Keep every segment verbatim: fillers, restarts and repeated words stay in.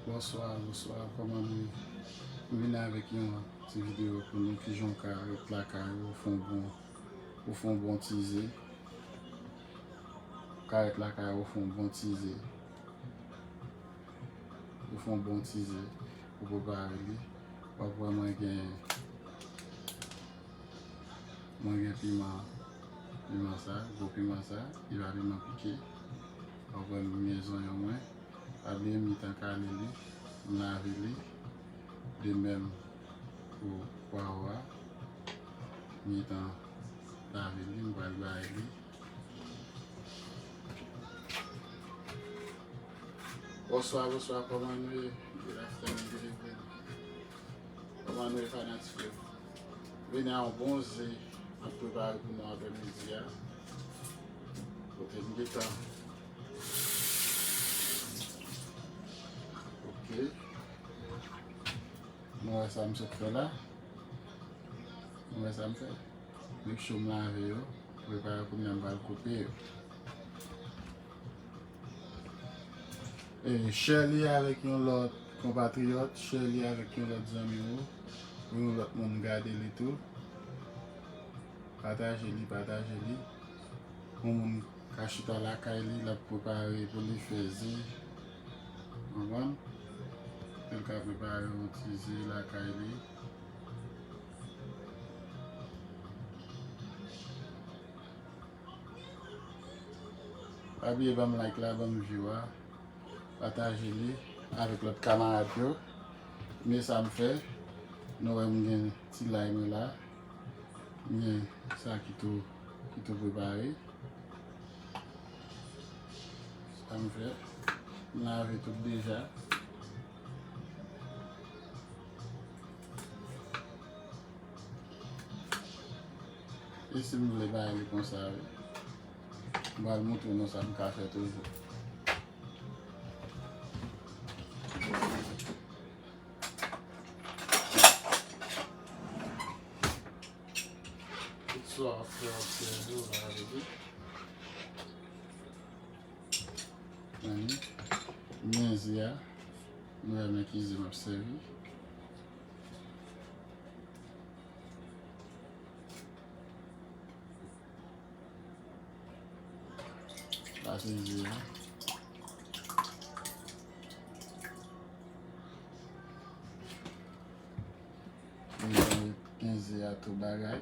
Bonswa, bonswa, kòman nou ye? M vin avèk yon ti videyo pou nou, kijan w ka ret lakay ou, ou fè yon bon, ou fè yon bon ti ze. Ou ka ret lakay ou, ou fè yon bon ti ze. Ou fè yon bon ti ze, ou prepare li. W ap wè mwen gen, mwen gen piman, piman sa, gwo piman sa, li pa piman pike. W ap wè m gen zonyon mwen. Pa bliye m gentan kale li, m lave li. De menm pou pwawo a. M gentan lave li, m pral bay li. Bonswa, bonswa, kòman nou ye? Good afternoon, good evening. Kòman nou ye, fanatik yo? Vini a yon bon ze m ap prepare pou nou aprè midi a. Kote m gentan. Ok. Nou wè sa m sot fè la. Nou wè sa m fè. Make sure m lave yo. Prepare kounye a m pral koupe yo. E, share li avèk yon lòt konpatriyòt, share li avèk yon lòt zanmi w, pou yon lòt moun gade li tou. Pataje li, pataje li. Yon moun ka chita lakay li, l ap prepare pou li fè ze. Konprann? Pou l ka prepare yon ti ze lakay li. Pa bliye ban m like la, ban m view a, pataje li avèk lòt kamarad yo. Men sa m fè, nou wè m gen ti lay mwen la, m gen sa ki tou, ki tou prepare. Sa m fè, m lave tout deja. E si m vle bay li konsa, wi. M pral montre nou sa m ka fè toujou. Tout sa w ap fè, w ap sèvi, w pa lave tou. Ann, men ze a, nou wè men ki ze m ap sèvi. Pase ze a. Gen, gen ze a tout bagay.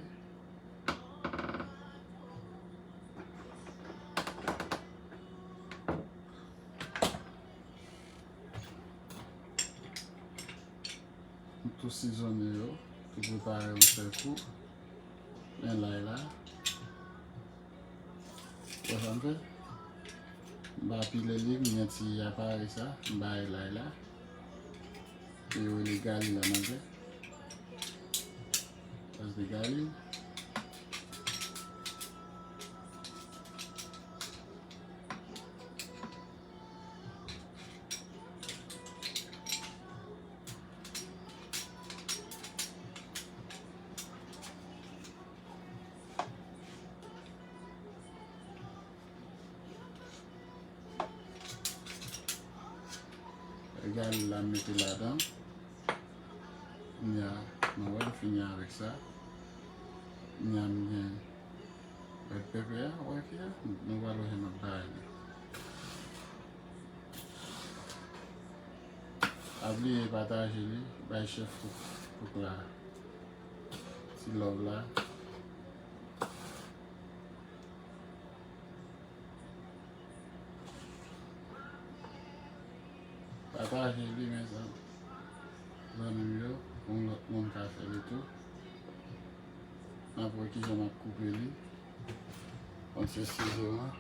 M tou sizone yo, tou prepare yon sèl kou. Men lay la. Wè sa m fè? M pa pile li, m gen ti aparèy sa, m bare lay la. E yo rele galil an anglè. Sa se galil. Galil la m mete ladan. Kounye a, nou wè m fini avèk sa. Kounye a m gen red pepper a, wè ki a, nou pral wè jan m ap bay li. Pa bliye pataje li, bay chèf kouk, kouk la ti love la. Pataje li, mezanmi. Zanmi m yo, pou yon lòt moun ka fè li tou. N ap wè kijan m ap koupe li. Konn se sizo an.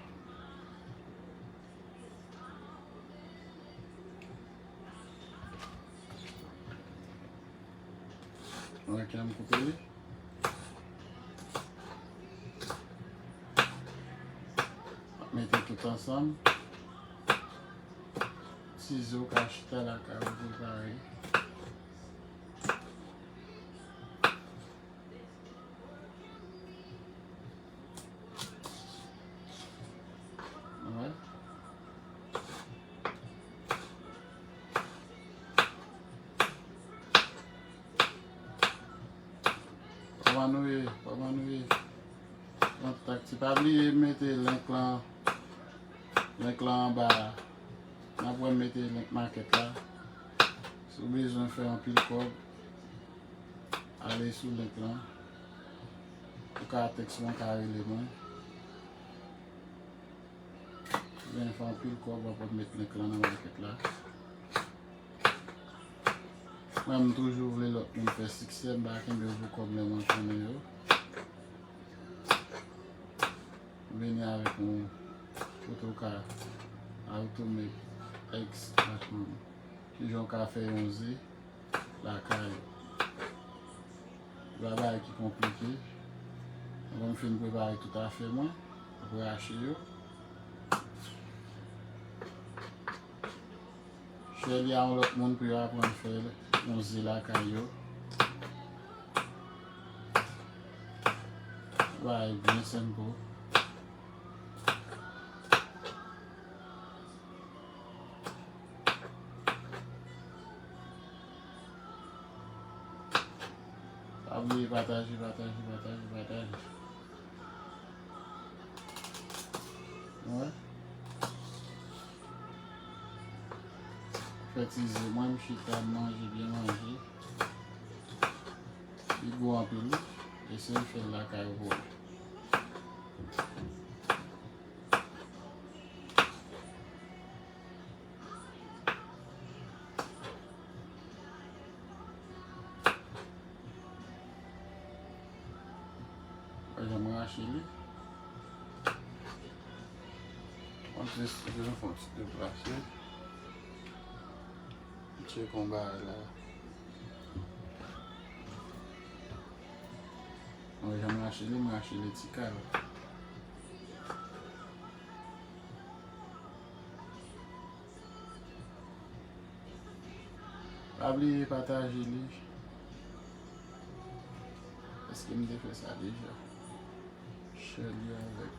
Wè kijan m koupe li. Mete tout ansanm. Sizo ka chita lakay ou prepare. Alright. Nou ye, kòman nou ye? Kontakte. Pa bliye mete link lan, link lan anba a. N ap wè m mete link makèt la. Si w bezwen fè anpil kòb, ale sou link lan. Ou ka tèks mwen, ou ka rele mwen. Ou bezwen fè anpil kòb, w ap met link lan nan makèt la. Mwen, m toujou vle lòt moun fè siksè, m pa kenbe yo pou kòb lè mwen konnen yo. Vini avèk yon kote w ka automate X ak kijan w ka fè yon ze lakay ou. Se pa bagay ki konplike. Mwen, m fin prepare tout afè mwen, m ap rache yo. Share li a yon lòt moun pou yo aprann fè yon ze lakay yo. Bagay byen senp. Pa bliye pataje, pataje, pataje, pataje. Wè. Fè ti ze, mwen m chita, m manje, byen manje. Li gou anpil, wi. Eseye fè l lakay ou pou wè. Wè jan m rache li. Mwen jis bezwen fè yon ti deplase. M tcheke yon bagay la. Mwen jan m rache li, m rache li ti kal. Pa bliye pataje li. Èske m te fè sa deja? Share li avèk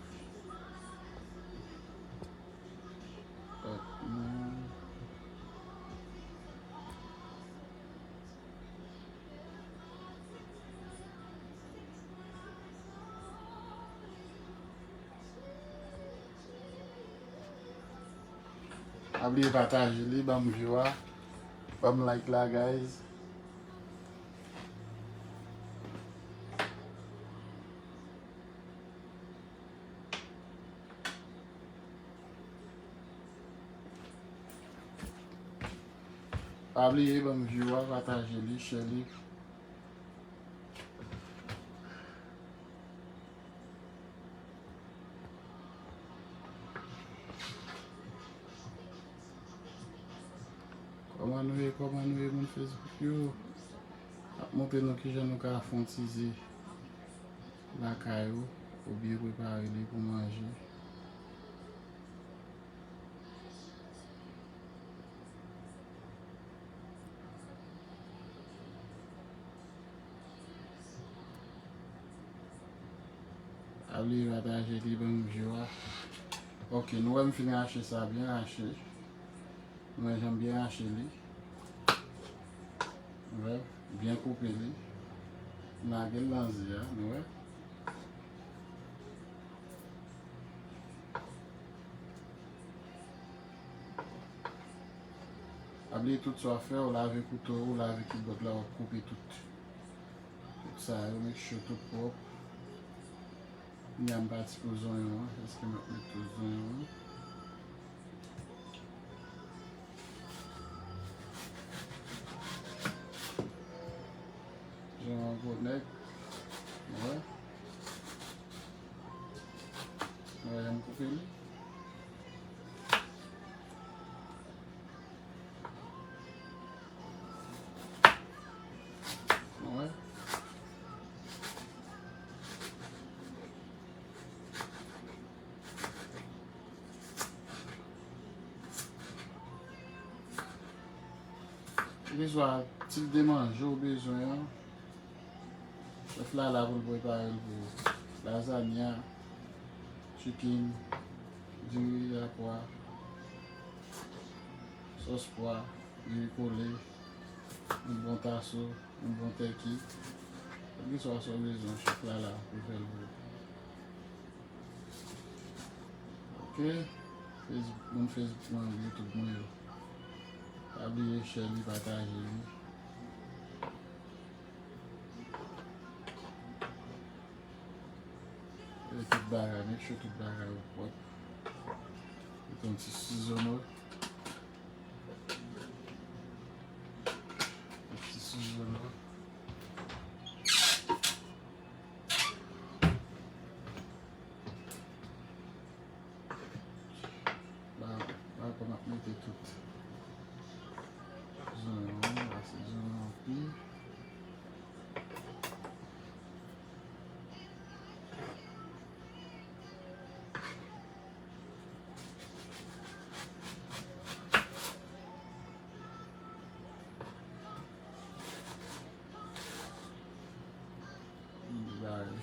lòt moun. Pa bliye pataje li, ban m view a, ban m like la, guys. Pa bliye ban m view a, pataje li, share li. Kòman nou ye, kòman nou ye, moun Facebook yo? Ap montre nou kijan nou ka fè yon ti ze lakay ou, ou byen prepare li pou manje. Pa bliye pataje li, ban m view a. Ok, nou wè m fin rache sa, byen rache. Nou wè jan m byen rache li. Nou wè, byen koupe li. M lage l nan ze a, nou wè. Pa bliye tout sa w ap fè, ou lave kouto, ou lave kibòd la, w ap koupe tout. Tout sa yo, make sure tout pwòp. Kounya m pati pou zonyon an. Èske m ap met tout zonyon an? Zonyon an gwo nèg. Wè. Wè, jan m koupe li. Wè. Keseswa tip de manje w bezwen an, chèf la la pou l prepare l pou ou. Lazanya, chicken, diri a pwa, sòs pwa, diri kole, yon bon taso, yon bon tèki. Kèlkeswa sa w bezwen, chèf la la pou fè l pou ou. Ok. Facebook, moun Facebook mwen, YouTube mwen yo. Pa bliye share li, pataje li. E tout bagay, make sure tout bagay yo pwòp. Mete yon ti sizono. Yon ti sizono. La, la, kòman ap mete tout zonyon, la se zonyon anpil. Bagay,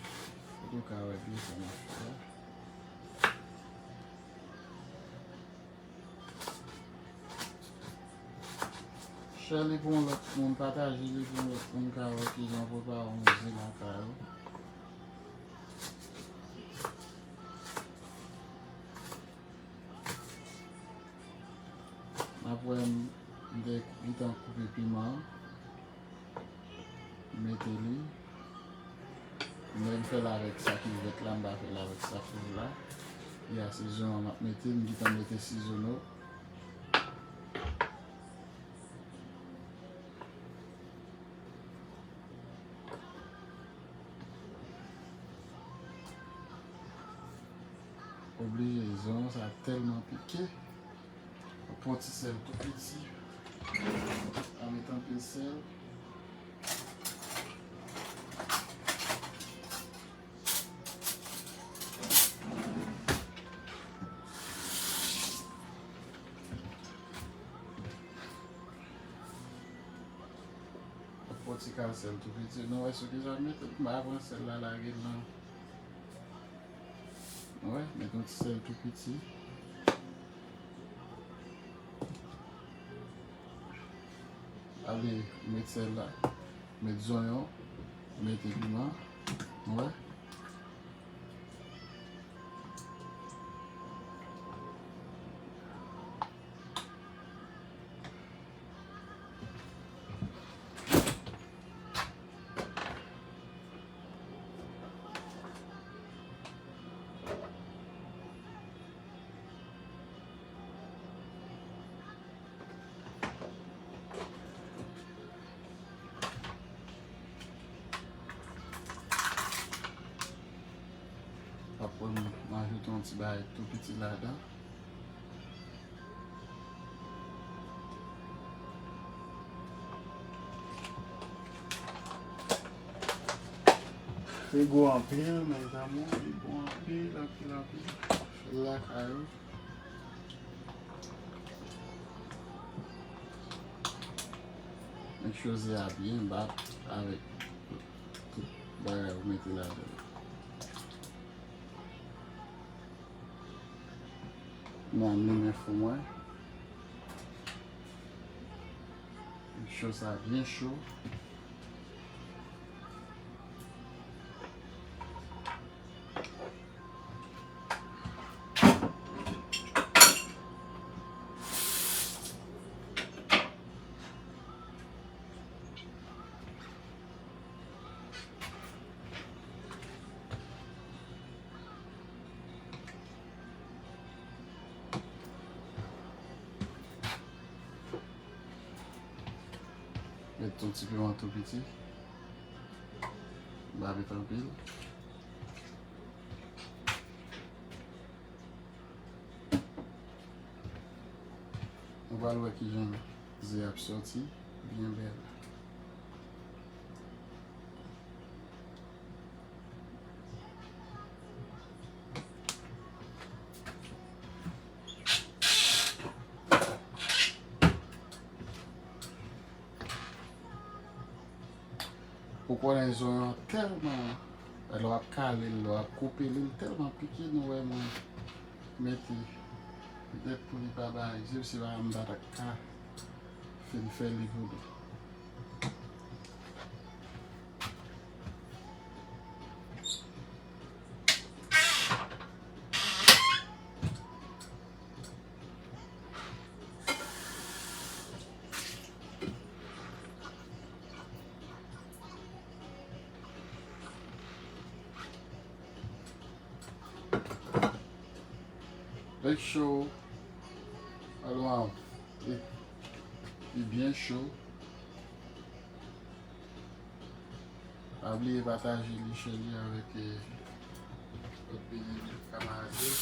ou ka wè byen sa m ap fè a. Share li pou yon lòt moun, pataje li pou yon lòt moun ka wè kijan w prepare yon ze lakay ou. Apre m te gentan koupe piman an, m mete li. M fè l avèk sa ki vèt la, m pa fè l avèk sa ki wouj la. E a sizono m ap mete, m gentan mete sizono. Oblije, zonyon sa tèlman pike. Pran ti sèl tou piti. Pa met anpil sèl. Pran ti kal sèl tou piti. Nou wè sou ki sa m mete. M pa pran sèl la lage l nan. Wè, met yon ti sèl tou piti. Ale, met sèl la, met zonyon, met piman. Wè. Apre m ajoute yon ti bagay tou piti ladan. Li gou anpil, mezanmi, li gou anpil, anpil, anpil. Fè l lakay ou. Make sure ze a byen bat avèk tout bagay ou mete ladan l. Mwen limen fou mwen. Cho sa byen cho. Met yon ti piman tou piti. M pa met anpil. Nou pral wè kijan ze ap sòti byen bèl. Ou konnen zonyon an tèlman, lè w ap kale l, lè w ap koupe li, li tèlman pike, nou wè mwen mete nèt pou li pa bay je, se pa m pa t ap ka fin fè li pou li. Cho, alò, li, li byen cho. Pa bliye pataje li, share li avèk, eh, lòt kamarad yo.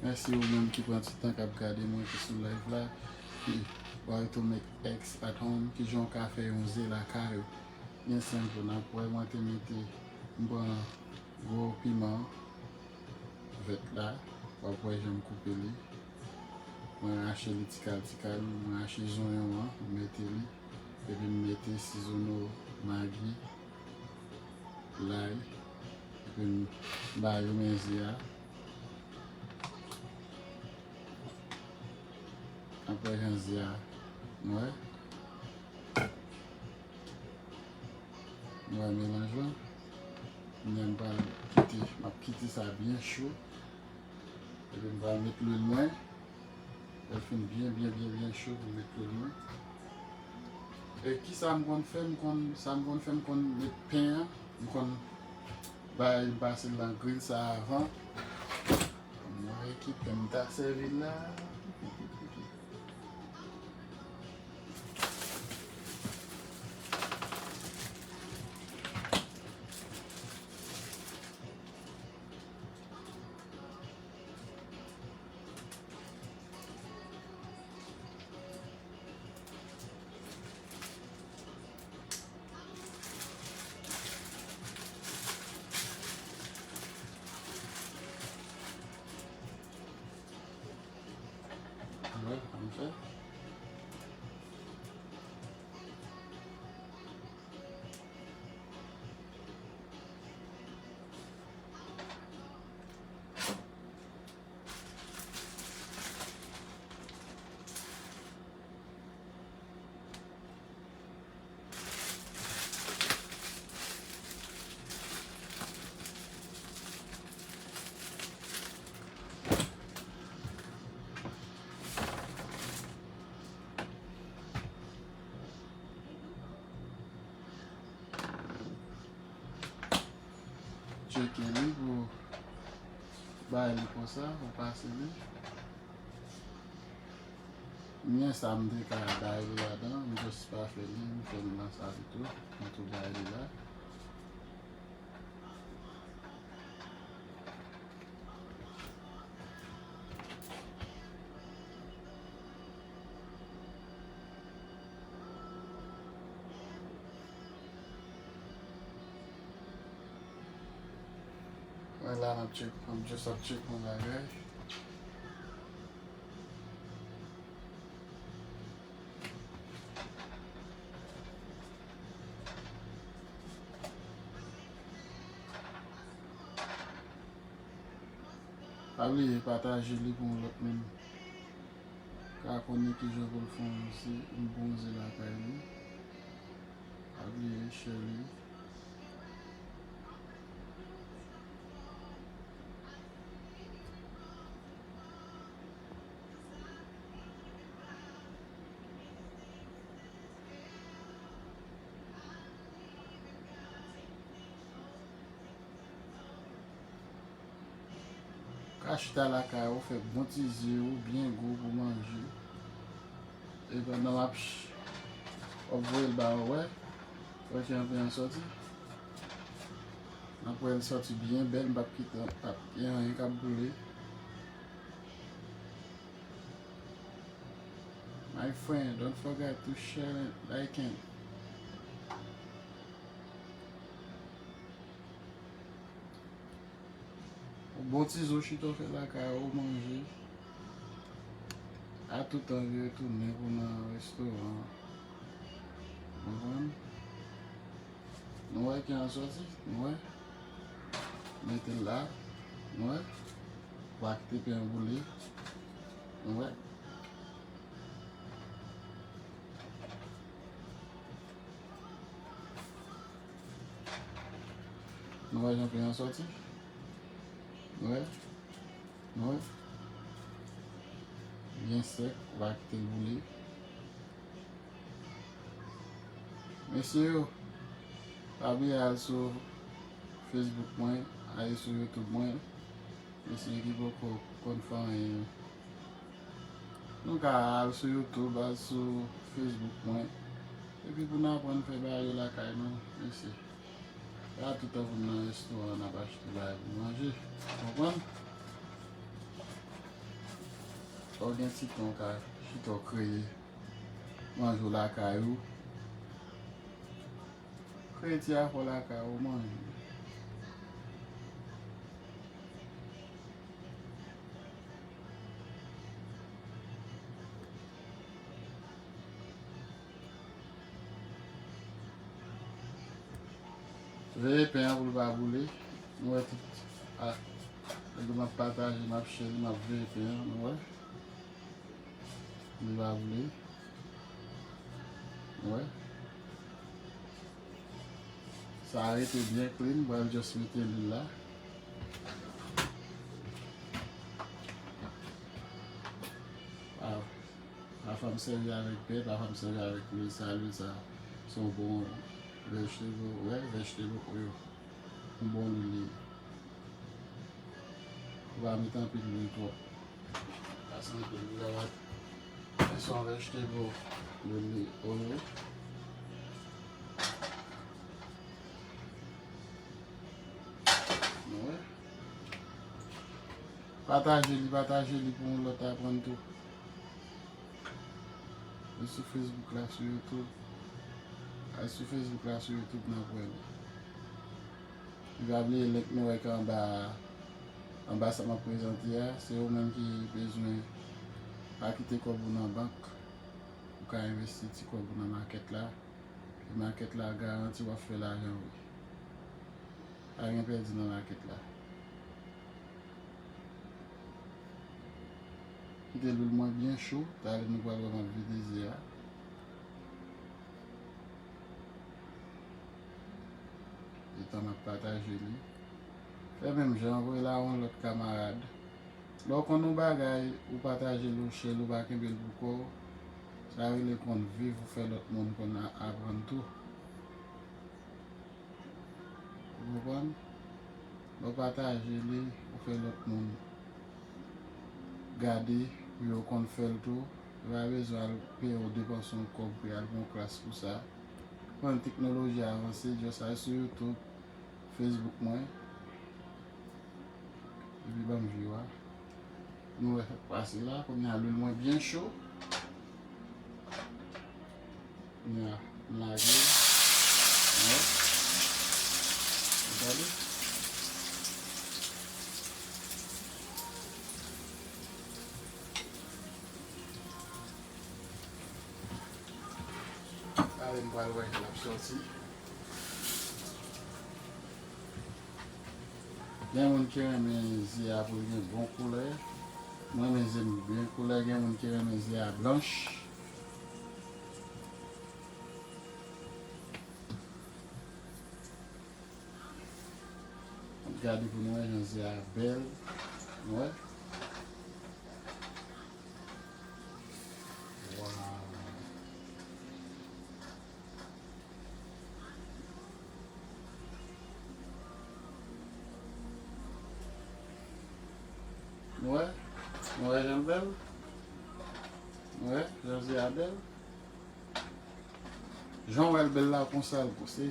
Mèsi ou menm ki pran ti tan k ap gade mwen ki sou live la. Ki Barito make eggs at home, kijan w ka fè yon ze lakay ou. Byen senp, n ap wè mwen te mete, m pran gwo piman vèt la, w ap wè jan m koupe li. Mwen rache li tikal tikal, mwen rache zonyon an, mwen mete li. Epi m mete sizono, magi, lay. Epi m ba yo men ze a. Apre jan ze a, nou wè. Nou wè melanj lan. Kounye a m pral kite, m ap kite sa byen cho. Epi m pral met lwil mwen. Lè l fin byen, byen, byen, byen cho, m met lwil mwen. E kisa m konn fè? M konn, sa m konn fè, m konn met pen an. M konn bay, m pase l nan gril sa avan. Mwen ki pen m ta sèvi la. Wè, anfè. Tcheke li pou bay li konsa, pou pase li. Mwen sa m te ka bay li ladan, m just pa fè li, m fè l nan sa pito, m tou bay li la. Mwen la, m ap tchek, m just ap tchek yon bagay. Pa bliye pataje li pou yon lòt moun ka konnen kijan pou l fè yon ze, yon bon ze lakay li. Pa bliye share li. Ka chita lakay ou, fè bon ti ze ou byen gou pou manje. E pandan w ap ch-, w ap voye l ba ou, wè. Wè jan pen an sòti. N ap wè l sòti byen bèl, m p ap kite, p ap gen anyen k ap boule. My friend, don't forget to share and like it. Yon bon ti zo chita w fè lakay ou manje. A tout an li retounen pou nan restoran. Konprann? Nou wè ki an sòti, nou wè. Mete l la, nou wè. Pa kite pen an boule. Nou wè. Nou wè jan pen an sòti? Nou wè? Nou wè? Byen sèk, ou pa kite l boule. Mesye yo, Pa bliye al sou Facebook mwen, ale sou YouTube mwen. Mesye ki poko konn fè anyen yo. Nou ka al sou YouTube, al sou Facebook mwen. Epi pou n aprann fè bagay yo lakay nou, mesye. Pa toutan pou n nan restoran, n ap achte bagay pou manje. Konprann? Lè w gen ti tan, w ka chita w kreye. Manje w lakay ou. Kreye ti afè w lakay ou, manje. Veye pen an pou l pa boule. Nou wè tout. A, lè m ap pataje, m ap share, m ap veye pen an, nou wè. Li pa boule. Wè. Sa rete byen clean, m pral just mete lwil la. Waw. Pafwa m sèvi avèk pen, pafwa m sèvi avèk lwil sa, lwil sa. Se yon bon vegetable, wè, vegetable oil. Yon bon lwil li ye. Ou pa met anpil lwil twòp. Pase anpil lwil la, se yon vegetable lwil li oil. Nou wè. Pataje li, pataje li pou yon lòt aprann tou. Li sou Facebook la, sou YouTube. Al sou Facebook la, sou YouTube, n ap wè li. Epi pa bliye link nou wè ki anba, anba sa m ap prezante a. Se ou menm ki bezwen pa kite kòb ou nan bank. Ou ka envesti ti kòb ou nan makèt la. E makèt la garanti w ap fè lajan wi. Pa gen pèdi nan makèt la. Kite lwil mwen byen cho, talè nou pral wè m ap vide ze a. Etan m ap pataje li. Fè menm jan, voye l a yon lòt kamarad. Lè w konn yon bagay, ou pataje l, ou share l, ou pa kenbe l pou kò w, sa rele konn viv, ou fè lòt moun konn a-, aprann tou. Ou konprann? Lè w pataje li, ou fè lòt moun gade, pou yo konn fè l tou. Yo pa bezwen al peye w depanse yon kòb pou y al pran yon klas pou sa. Konn teknoloji a avanse, just al sou YouTube, Facebook mwen. Epi ban m view a. Nou wè sa k pase la. Kounye a lwil mwen byen cho. Kounye a m lage. Wè. Ou tande? Talè m pral wè jan l ap sòti. Gen moun ki renmen ze a pou l gen bon koulè. Mwen renmen ze m byen koulè. Gen moun ki renmen ze a blanch. N ap gade pou nou wè jan ze a bèl. Nou wè? Waw. Nou wè? Nou wè jan l bèl? Nou wè jan ze a bèl? Jan w wè l bèl la, konsa l pouse.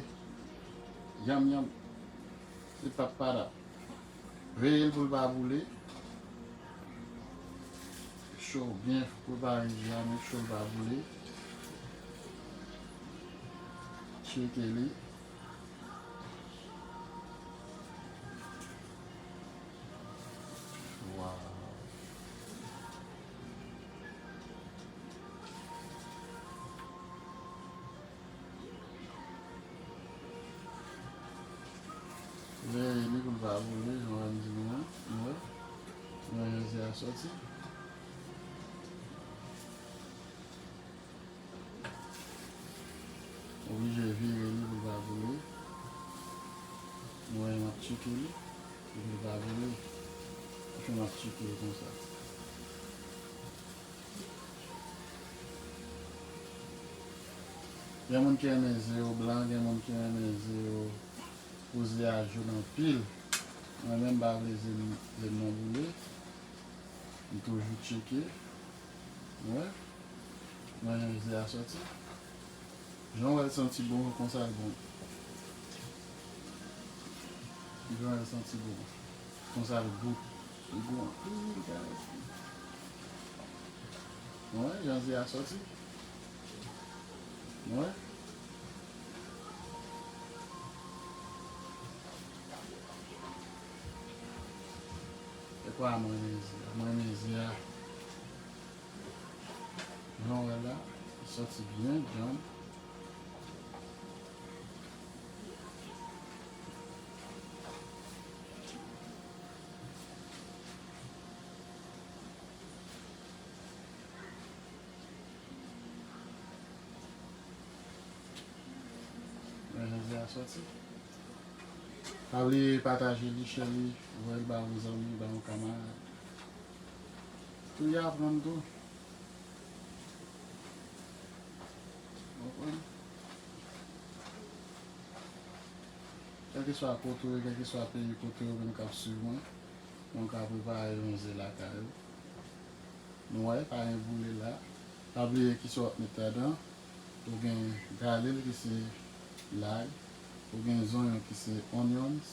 Yanm, yanm. Se pap padap. Veye l pou l pa boule. Cho byen, prepare ze a, make sure l pa boule. Tcheke li. Waw. Veye li pou l pa boule, jan w wè m di nou an. Nou wè? Nou wè jan ze a sòti. Oblije vire li pou l pa boule. Nou wè m ap tcheke li pou l pa boule. Paske m ap tcheke li konsa. Gen moun ki renmen ze yo blan, gen moun ki renmen ze yo pou ze a jòn anpil. Mwen menm, m pa vle ze m, ze m nan boule. M toujou tcheke. Wè. Mwen renmen ze a sòti. Jan w wè l santi bon, konsa l bon. Jan w wè l santi bon. Konsa l gou. Li gou anpil, guys. Wè, jan ze a sòti. Wè. E kwa mwen renmen ze a. Mwen renmen ze a. Jan w wè la, li sòti byen djanm. Men jan ze a sòti. Pa bliye pataje li, share li, voye l ba yon zanmi, ba yon kamarad. Touye aprann tou. Konprann? Kèlkeswa kote w ye, kèlkeswa peyi kote w ye, ou menm k ap swiv mwen, nou ka prepare yon ze lakay ou. Nou wè, pa gen boule la. Pa bliye kisa w ap met ladan. Ou gen galil ki se lay. Ou gen zonyon ki se onions.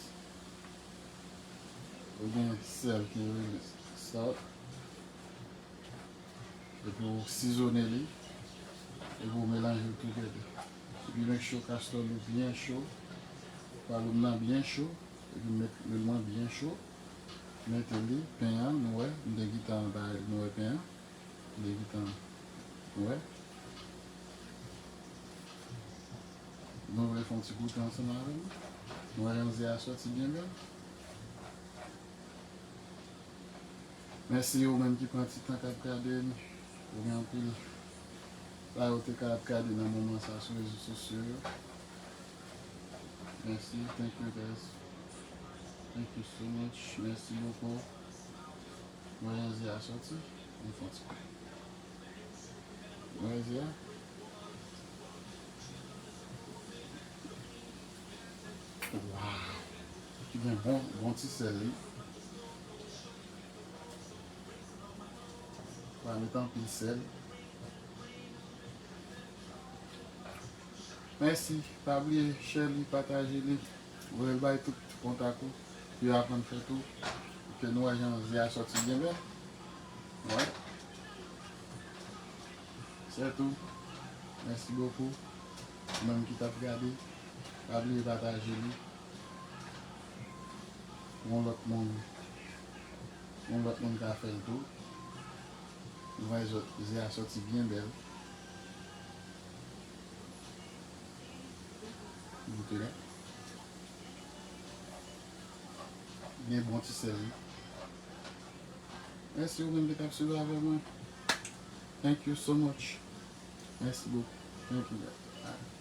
Ou gen sèl ki rele salt. Epi w sizone li. Epi w melanje l together. Epi make sure kastòl ou byen cho. Pwal ou nan byen cho. Epi met lwil mwen byen cho. Mete li, pen an, nou wè, m te gentan bay, nou wè pen an. M te gentan, nou wè. Nou vle fè yon ti goute ansanm avè m. Nou wè jan ze a sòti byen bèl. Mèsi ou menm ki pran ti tan k ap gade n. Ou gen anpil bagay ou te ka ap gade nan moman sa sou rezo sosyo yo. Mèsi, thank you guys. Thank you so much. Mèsi bokou. Mwen jan ze a sòti. Mwen fè yon ti kou. Mwen jan ze a. Waw. Ki gen bon, bon ti sèl li. Pa met anpil sèl. Mèsi. Pa bliye share li, pataje li. Voye l bay tout kontak ou. Pou yo aprann fè tou. Pou ke nou wè jan ze a sòti byen bèl. Wè. Se tou. Mèsi bokou. Ou menm ki t ap gade, pa bliye pataje li. Yon lòt moun, yon lòt moun ka fè l tou. Nou wè ze a sòti byen bèl. Goute la. Gen bon ti sèl wi. Mèsi ou menm ki t ap swiv avè mwen. Thank you so much. Mèsi bokou. Thank you guys.